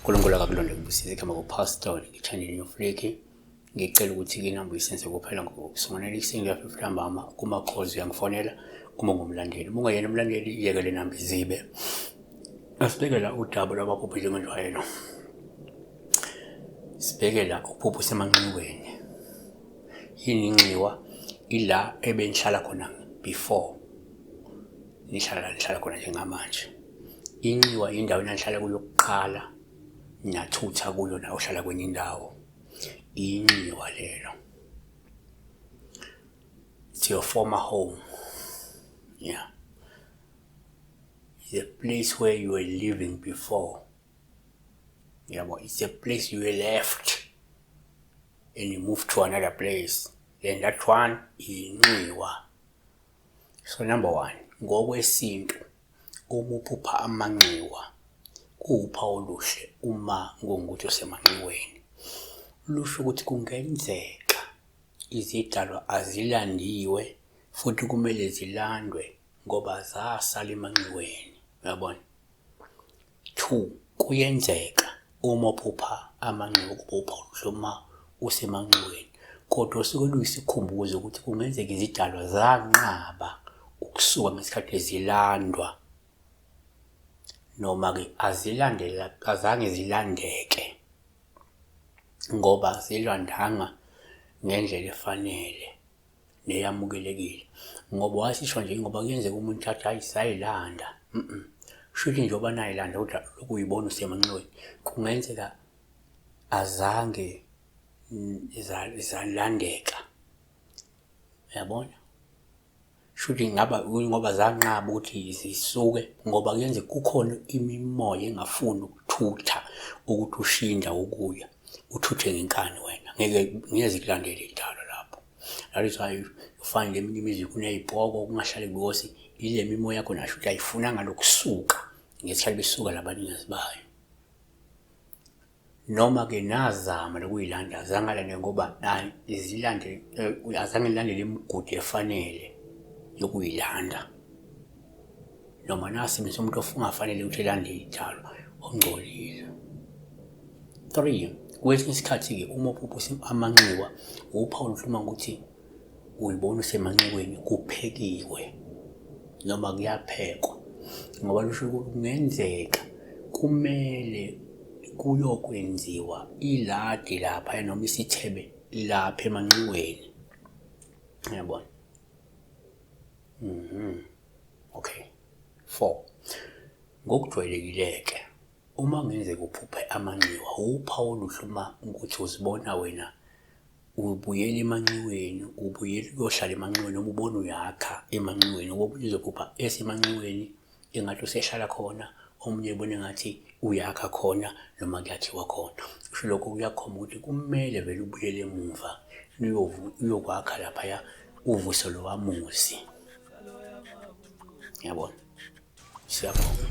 uNkulunkulu akakulonde kubusise igama kuPastor ngithande New Flick. Ngicela ukuthi inamba uyisenze kuphela ngokusonela ekuseni kuya-50 ntambama kuma-calls uyangifonela uma ungumlandeli. Uma ungeyena umlandeli yeke le namba izibe. Asibheke la udaba lwabaphuphi njengenjwayelo. Sibheke la uphupho semanxiweni. Yini inxiwa? Ila ebenihlala khona before nihlala la nihlala khona njengamanje. Inxiwa indawo enanihlala kuyo kuqala nathutha kuyo la uhlala kwenye indawo. Inxiwa lelo. It's your former home. Yeah. The place where you were living before. Yabo, it's a place you left and you moved to another place. Then that one inxiwa. So number one, ngokwesintu uma uphupha amanxiwa kuwuphawu oluhle uma kungukuthi usemanxiweni. Lusho ukuthi kungenzeka izidalwa azilandiwe futhi kumele zilandwe ngoba zasala emanxiweni, uyabona? Two, kuyenzeka uma uphupha amanxiwa kuba uphawu oluhle uma usemanxiweni, kodwa usuke luyisikhumbuzo ukuthi kungenzeka izidalwa zanqaba ukusuka ngesikhathi zilandwa noma-ke azilandela azange zilandeke ngoba zilandanga ngendlela efanele neyamukelekile. Ngoba wasisho nje ngoba kuyenzeka umuntu athi hayi sayilanda, shuthi njengoba nayilanda kodwa lokhu uyibona usemanxiweni, kungenzeka azange zalandeka, uyabona? Shuthi ngaba ngoba zanqaba ukuthi zisuke ngoba kuyenzeka kukhona imimoya engafuni ukuthutha ukuthi ushiye indawo ukuya uthuthe ngenkani wena ngeke ngeke zikulandele idalo lapho. That is why you find eminye imizi kuney'poko kungahlali because ile mimoya yakho nasho ukuthi ayifunanga lokusuka ngesikhathi besuka labanikazi bayo. Noma-ke nazama lokuyilanda azange alande ngoba zilande azange lilandele imigudu efanele yokuyilanda. Noma nasebenzisa umuntu ongafanele ukuthi elande iy'tshalo ongcolile. Three, kwesinye isikhathi-ke uma uphupha amanxiwa uphawu oluhluma ukuthi uyibona usemanxiweni kuphekiwe noma kuyaphekwa ngoba lusho ukuthi kungenzeka kumele kuyokwenziwa iladi lapha noma isithebe lapha emanxiweni, uyabona? Okay, four, ngokujwayelekile-ke uma kungenzeka uphuphe amanxiwa uphawu oluhle uma ukuthi uzibona wena ubuyela emanxiweni, ubuyela ukuyohlala emanxiweni noma ubona uyakha emanxiweni ngoba omunye uzophupha esemanxiweni engathi usehlala khona, omunye ebona engathi uyakha khona noma kuyakhiwa khona. Kusho lokho kuyakhomba ukuthi kumele vele ubuyele emuva uyokwakha laphaya uvuse lowa muzi. Ngiyabona. Siyabonga.